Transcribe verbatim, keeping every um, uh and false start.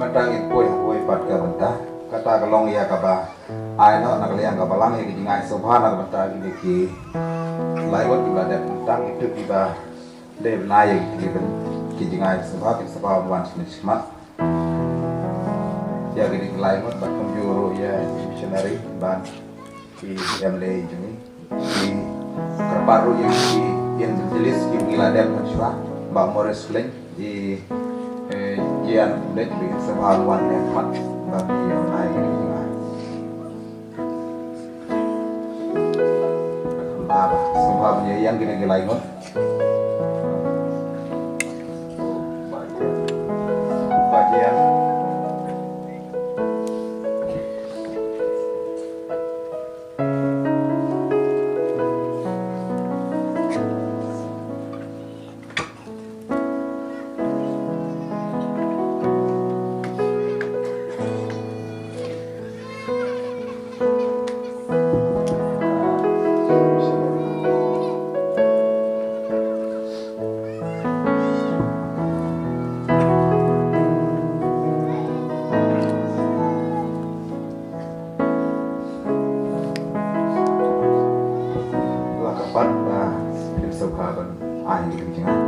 Mynta ngin poi ha kawei pat ka bynta, kata ka long ïa kaba ai noh na ka liang ka balang ïa ki jingai sngewbha na ka bynta kine ki lai ngut kiba la dep, tang kito kiba dei bnai ïa ki, ki jingai sngewbha, ki sngewbha wan shane shakhmat. Ïa kine ki lai ngut bad kumjuh ruh ïa ki missionary bad ki M L A jong ngi. Ki kyrpad ruh ïa ki, ïa ki evangelist kiba la dep mynshwa, Bah Morris Khleng, i, eh, Jan Khleng, ruh i sngewbha wan ne pat, ba ki ïa nai ki nai. Ba, ba, sngewbha ban ïa ïeng kine ki lai ngut. Ba ïa, ba ïa. La ka pat ba kin sngewbha ban ai ïa ki jingai.